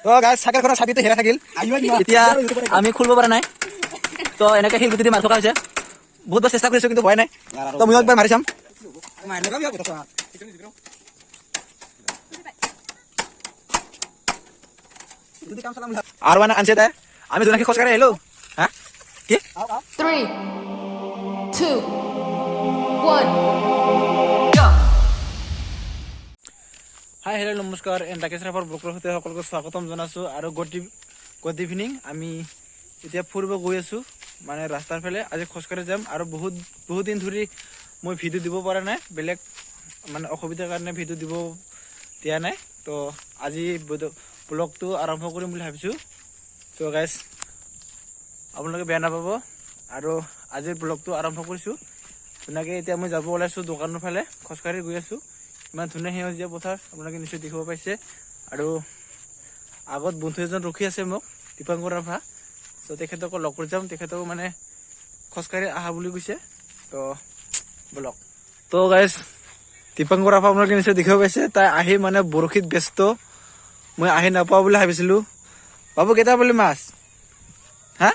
তো গাইজ, চাইকেলখনৰ চাবিটো হেৰাই থাকিল। এতিয়া আমি খুলিব পৰা নাই। তো এনেকে শিলগুটি দি মাৰি থকা হৈছে। বহুত বাৰ চেষ্টা কৰিছো, কিন্তু হোৱাই নাই। তো ময়ো একবাৰ মাৰি চাম। আৰু মানে আনছে তাই। আমি দুনাকি খোজকাঢ়ি আহিলো। হা, কি? Three, two, one, go! Hi, hello, নমস্কাৰ এণ্ড ৰাকেশ ৰাভাৰ ব্লগৰ সৈতে সকলোকে স্বাগতম জনাইছোঁ আৰু গুড ইভিনিং। আমি এতিয়া ফুৰিব গৈ আছোঁ, মানে ৰাস্তাৰ ফালে আজি খোজকাঢ়ি যাম। আৰু বহুত বহুত দিন ধৰি মই ভিডিঅ' দিব পৰা নাই, বেলেগ মানে অসুবিধাৰ কাৰণে ভিডিঅ' দিব দিয়া নাই। তো আজি ব্লগটো আৰম্ভ কৰিম বুলি ভাবিছোঁ। চ' গাইজ, আপোনালোকে বেয়া নাপাব। আৰু আজিৰ ব্লগটো আৰম্ভ কৰিছোঁ ধুনীয়াকৈ। এতিয়া মই যাব ওলাইছোঁ দোকানৰ ফালে, খোজকাঢ়ি গৈ আছোঁ। ইমান ধুনীয়া সেউজীয়া পথাৰ, আপোনালোকে নিশ্চয় দেখিব পাইছে। আৰু আগত বন্ধু এজন ৰখি আছে মোক, দীপাংকৰ ৰাভা। চ' তেখেতকো লগ কৰি যাম। তেখেতকো মানে খোজকাঢ়ি আহা বুলি কৈছে। তো বলক। তো গাইজ, দীপাংকৰ ৰাভা আপোনালোকে নিশ্চয় দেখিব পাইছে। তাই আহি মানে বৰশীত ব্যস্ত। মই আহি নাপাওঁ বুলি ভাবিছিলো। বাবু, কেইটা বুলি মাছ? হা,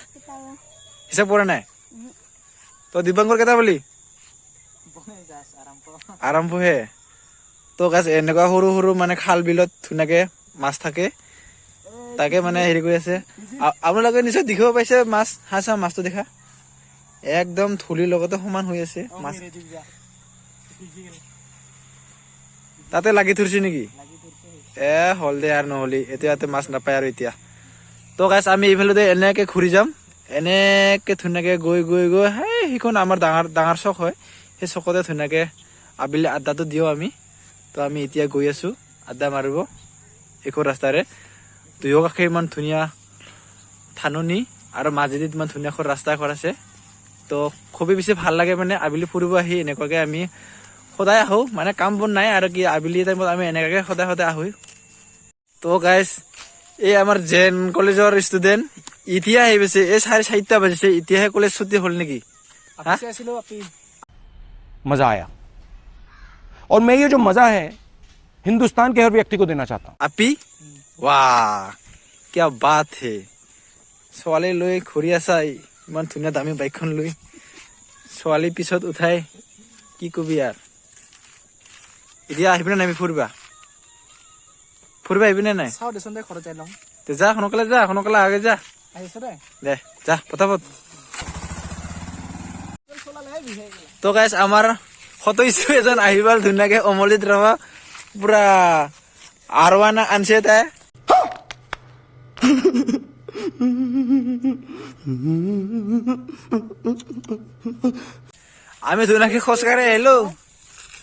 হিচাপ কৰা নাই। তো দীপাংকৰ, কেইটা বুলি? আৰম্ভহে। তো গাইজ, এনেকুৱা সৰু সৰু মানে খাল বিলত ধুনীয়াকে মাছ থাকে, তাকে মানে হেৰি কৰি আছে। আপোনালোকে নিশ্চয় দেখিব পাইছে মাছ। হা, চা, মাছটো দেখা, একদম ধূলিৰ লগতে সমান হৈ আছে মাছ। তাতে লাগি ধৰিছে নেকি? এ, হ'ল দে আৰু, নহ'লি এতিয়া ইয়াতে মাছ নাপায় আৰু এতিয়া। তো গাইজ, আমি এইফালে এনেকে ঘূৰি যাম। এনেকে ধুনীয়াকে গৈ গৈ গৈ সেই সেইখন আমাৰ ডাঙৰ ডাঙৰ চক হয়। সেই চকতে ধুনীয়াকে আবেলি আড্ডাটো দিওঁ আমি। তো আমি এতিয়া গৈ আছো আড্ডা মাৰিব এইখন ৰাস্তাৰে। দুয়ো কাষে ইমান ধুনীয়া ধাননি আৰু মাজেদি ইমান ধুনীয়া এখন ৰাস্তা এখন আছে। তো খুবেই বেছি ভাল লাগে মানে আবেলি ফুৰিব আহি। এনেকুৱাকে আমি সদায় আহোঁ, মানে কাম বন নাই আৰু কি, আবেলি টাইমত আমি এনেকুৱাকে সদায় সদায় আহোঁ। তো গাইজ, এই আমাৰ জেন কলেজৰ ষ্টুডেণ্ট এতিয়া আহি পাইছে। এই 4:30 বাজিছে, এতিয়াহে কলেজ ছুটি হ'ল নেকি? হা? मजा आया और मैं ये जो मजा है, हिंदुस्तान के हर व्यक्ति को देना चाहता हूं। আপি, वाह, क्या बात है! ছোৱালী লৈ ঘূৰি আছা, ইমান ধুনীয়া দামী বাইকখন লৈ, ছোৱালী পিছত উঠাই, কি কবি আৰু। এতিয়া আহিবি নে নাহিবি ফুৰিবা? ফুৰিবা আহিবি নে নাই? চাওঁ দেচোন দে, ঘৰত যাই লওঁ। তে যা, সোনকালে যা, সোনকালে আগে যা। আহিছ দে। দে, যা পটাপট। তো গাইজ, আমাৰ সদস্য এজন আহি পাল ধুনীয়াকে, অমলিত ৰাভা। পুৰা আৰৱানা আনছে তাই। আমি ধুনীয়াকে খোজকাঢ়ি আহিলো।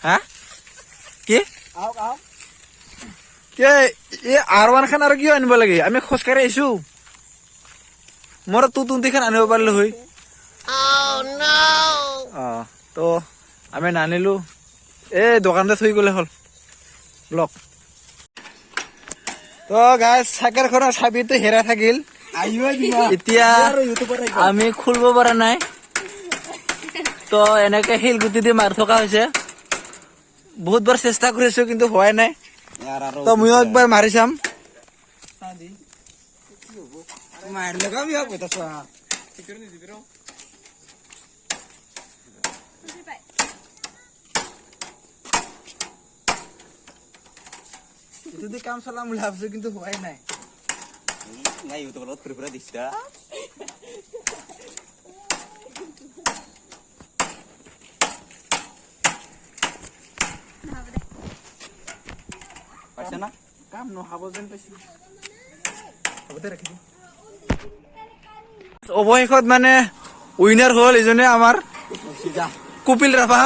হা, কি? আহক, আহক। কি? এই আৰৱান খান আৰু কিয় আনিব লাগে? আমি খোজকাঢ়ি আহিছো। মোৰ টু টুৱেণ্টিখন আনিব পাৰিলো হয়। অ, তো আমি নানিলো। এই দোকানতে থৈ গ'লে হ'ল ব্লক। তো গাইজ, চাইকেলখনৰ চাবিটো হেৰাই থাকিল। এতিয়া আমি খুলিব পৰা নাই। তো এনেকে শিলগুটি দি মাৰি থকা হৈছে। বহুত বাৰ চেষ্টা কৰিছো, কিন্তু হোৱাই নাই। তো ময়ো একবাৰ মাৰি চাম। এইটো দি কাম চলাম বুলি ভাবিছো, কিন্তু হোৱাই নাই। নাই, ইউটিউবৰ লগত ঘূৰি ফুৰা দিছা। পাইছে না? কাম নহ'ব যেন পাইছো। হ'ব দে, ৰাখি দিম। অৱশেষত মানে উইনাৰ হ'ল এজনে, আমাৰ কপিল ৰাভা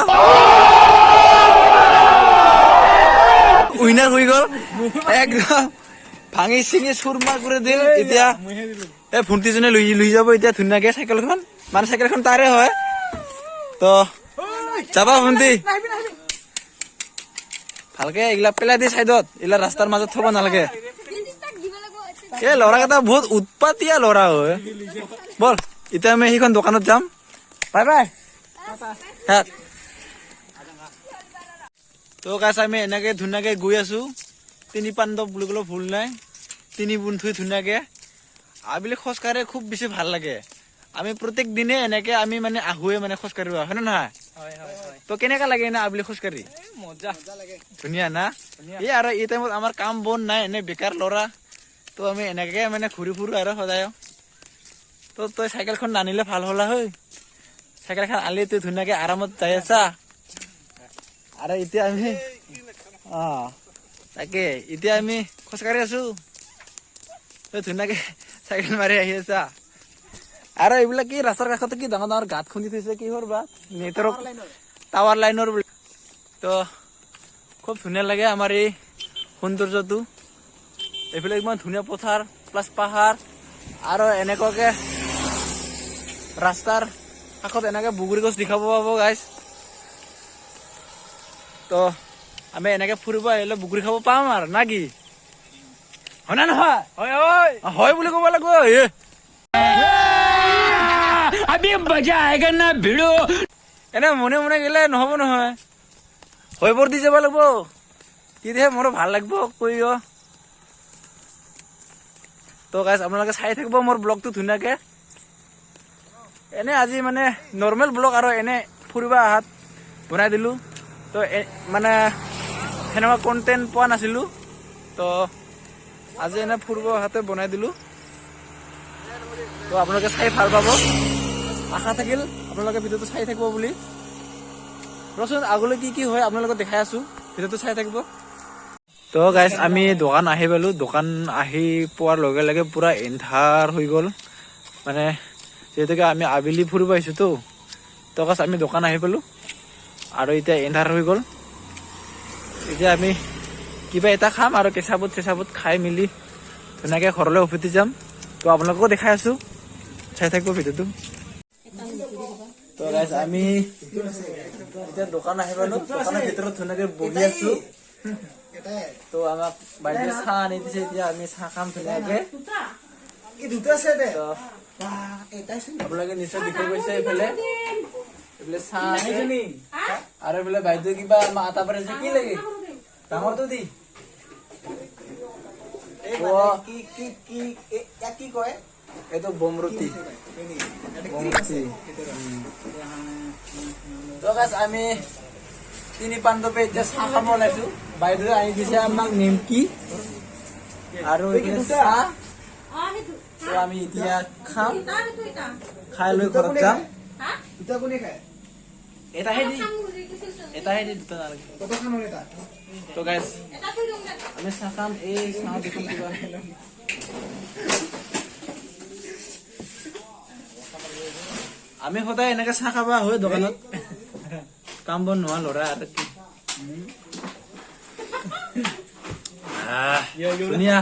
উইনাৰ হৈ গ'ল। একদম ভাঙি চিঙি চুৰমাৰ কৰি দিল। এতিয়া এই ভণ্টিজনে লৈ লৈ যাব এতিয়া ধুনীয়াকে চাইকেলখন, মানে চাইকেলখন তাৰে হয়। তো যাবা ভণ্টি, ভালকে এইগিলা পেলাই দি চাইডত, এইগিলা ৰাস্তাৰ মাজত থব নালাগে। এই ল'ৰাকেইটা বহুত উৎপাতীয়া ল'ৰা হয়। বল, এতিয়া আমি সেইখন দোকানত যাম। Bye bye. থাক। তো গাইজ, আমি এনেকে ধুনীয়াকে গৈ আছো। তিনি পাণ্ডৱ বুলি ক'লেও ভুল নাই। তিনি বন্ধুই ধুনীয়াকে আবেলি খোজকাঢ়ি খুব বেছি ভাল লাগে। আমি প্ৰত্যেক দিনে এনেকে আমি মানে আহোৱে মানে খোজকাঢ়িব, হয় নে নহয়? তো কেনেকা লাগে এনে আবেলি খোজকাঢ়ি? মজা। ধুনীয়া না? এই আৰু এই টাইমত আমাৰ কাম বন নাই, এনে বেকাৰ ল'ৰা। তো আমি এনেকে মানে ঘূৰি ফুৰো আৰু সদায়। তো তই চাইকেলখন নানিলে ভাল হ'লা হয়। চাইকেলখন আনিলে তই ধুনীয়াকে আৰামত যাই আছা। আৰু এতিয়া আমি তাকে এতিয়া আমি খোজকাঢ়ি আছো, তই ধুনীয়াকে চাইকেল মাৰি আহি আছা। আৰু এইবিলাক কি ৰাস্তাৰ কাষতে কি ডাঙৰ ডাঙৰ গাঁত খুন্দি থৈছে, কিহৰ বা নেটৱৰ্ক টাৱাৰ লাইনৰ বুলি। তো খুব ধুনীয়া লাগে আমাৰ এই সৌন্দৰ্যটো। এইফালে ইমান ধুনীয়া পথাৰ প্লাছ পাহাৰ আৰু এনেকুৱাকে ৰাস্তাৰ কাষত এনেকে বগৰী গছ দেখাব পাব গাইছ। তো আমি এনেকে ফুৰিব আহিলে বগৰী খাব পাম আৰু না কি, হয় না নহয়? হয় হয়। অ, হয় বুলি ক'ব লাগিব এ। अभी मजा आएगा ना भिड़ो। এনে মনে মনে গেলে নহ'ব নহয়, হৈ বৰ দি যাব লাগিব, তেতিয়াহে মোৰো ভাল লাগিব কৈ। অ, তো গাইছ, আপোনালোকে চাই থাকিব মোৰ ব্লগটো ধুনীয়াকে। এনে আজি মানে নৰ্মেল ব্লগ আৰু এনে ফুৰিব অহাত বনাই দিলো। তো মানে সেনেকুৱা কণ্টেণ্ট পোৱা নাছিলো, তো আজি এনে ফুৰিব অহাতে বনাই দিলো। তো আপোনালোকে চাই ভাল পাব, আশা থাকিল আপোনালোকে ভিডিঅ'টো চাই থাকিব বুলি। ৰচোন, আগলৈ কি কি হয় আপোনালোকক দেখাই আছো, ভিডিঅ'টো চাই থাকিব। তো গাইজ, আমি দোকান আহি পালো। দোকান আহি পোৱাৰ লগে লগে পুৰা এন্ধাৰ হৈ গ'ল, মানে যিহেতুকে আমি আবেলি ফুৰিব আহিছোতো। তো গাইজ, আমি দোকান আহি পালো আৰু এতিয়া এন্ধাৰ হৈ গ'ল। এতিয়া আমি কিবা এটা খাম আৰু কেঁচা বুট চেঁচা বুট খাই মেলি ধুনীয়াকে ঘৰলৈ উভতি যাম। তো আপোনালোককো দেখাই আছো, চাই থাকিব ভিডিঅ'টো। তো গাইজ, আমি এতিয়া দোকান আহি পালো। দোকানৰ ভিতৰত ধুনীয়াকে বহি আছো। তো আমাক বাইদেৱে চাহ আনি দিছে, এতিয়া আমি চাহ খাম ধুনীয়াকে। তো আপোনালোকে নিশ্চয় দেখিব গৈছে, এইফালে এইফালে চাহ আছে আৰু এইফালে বাইদেউ কিবা আমাক আটা পাৰিছে। কি লাগে ডাঙৰটো দি? কি কি কি ইয়াক কি কয়? এইটো বমৰুটি, বমৰুটি। তো গাইজ, আমি তিনি পাণ্ডৱে এতিয়া চাহ খাব ওলাইছো। বাইদেৱে আনি দিছে আমাক নিমকি আৰু এইপিনে চাহ। তো আমি এতিয়া খাম, খাই লৈ ঘৰত যাম। দুটা কোনে খায়? এটাহে দি, এটাহে দি, দুটা নালাগে। তই খানো এটা। তো গাইজ, আমি চাহ খাম। এই চাহ দেখোন কিবা। আমি সদায় এনেকে চাহ খাবা হয় দোকানত, কাম বন নোহোৱা ল'ৰা আৰু কি। ধুনীয়া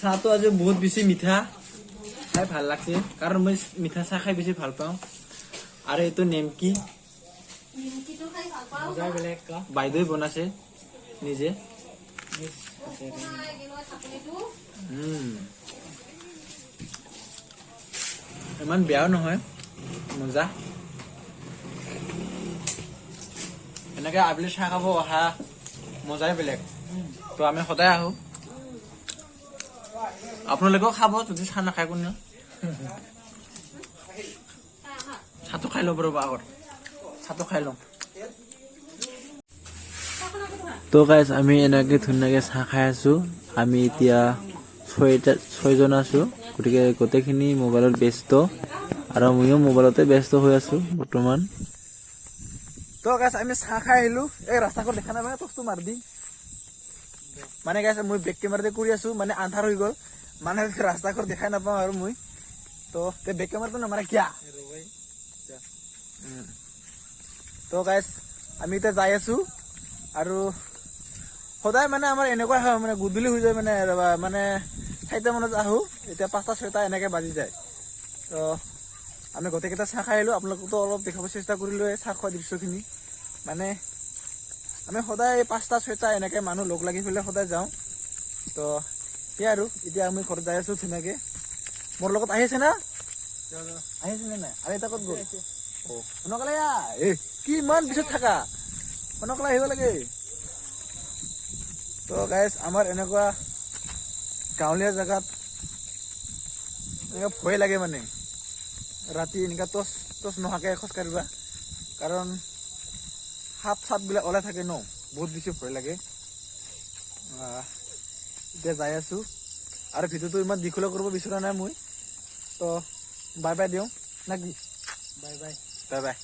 চাহটো আজি, বহুত বেছি মিঠা, খাই ভাল লাগছে, কাৰণ মই মিঠা চাহ খাই বেছি ভাল পাওঁ। আৰু এইটো নেমকি বাইদেৱে বনাইছে নিজে। ইমান বেয়াও নহয়, মজা। এনেকে আবেলি চাহ খাব অহা মজাই বেলেগ। তো আমি সদায় আহো, আপোনালোকেও খাব যদি চাহ নাখায় কোনেও। চাহটো খাই ল'ব, ৰ'ব, আগত চাহটো খাই লওঁ। তো গাইজ, আমি এনেকে ধুনীয়াকে চাহ খাই আছো। আমি এতিয়া ছয়টা ছয়জন আছো, গতিকে গোটেইখিনি মোবাইলত ব্যস্ত আৰু ময়ো মোবাইলতে ব্যস্ত হৈ আছো বৰ্তমান। তো গাইজ, আমি চাহ খাই আহিলো। এই ৰাস্তাখন দেখা নাপায়, টৰ্চটো মাৰি দি। মানে গাইজ, মই বেক কেমেৰাতে কৰি আছো, মানে আন্ধাৰ হৈ গ'ল, মানে ৰাস্তাখন দেখাই নাপাওঁ আৰু মই। তো বেক কেমেৰাটো নামাৰা কিয়া? তো গাইজ, আমি এতিয়া যাই আছো আৰু সদায় মানে আমাৰ এনেকুৱা হয়, মানে গধূলি হৈ যায়, মানে ৰবা, মানে 4টা মানত আহো, এতিয়া 5টা 6টা এনেকে বাজি যায়। তো আমি গোটেইকেইটা চাহ খাই আহিলো, আপোনালোকতো অলপ দেখাব চেষ্টা কৰিলো এই চাহ খোৱা দৃশ্যখিনি। মানে আমি সদায় 5টা 6টা এনেকে মানুহ লগ লাগি পেলাই সদায় যাওঁ। তো সেয়াই আৰু এতিয়া আমি ঘৰত যাই আছো ধুনীয়াকে। মোৰ লগত আহিছে না, আহিছে নে নাই? আৰু এটা ক'ত গ'ল? অ, সোনকালে আহ। এই কি ইমান পিছত থাকা, সোনকালে আহিব লাগে। তো গাইজ, আমাৰ এনেকুৱা গাঁৱলীয়া জেগাত এনেকুৱা ভয় লাগে, মানে ৰাতি এনেকুৱা টৰ্চ টৰ্চ নোহোৱাকৈ খোজকাঢ়িবা, কাৰণ সাপ চাপবিলাক ওলাই থাকে ন, বহুত বেছি ভয় লাগে। এতিয়া যাই আছোঁ আৰু ভিডিঅ'টো ইমান দীঘলীয়া কৰিব বিচৰা নাই মই। তো বাই বাই দিওঁ না কি? Bye bye. Bye bye.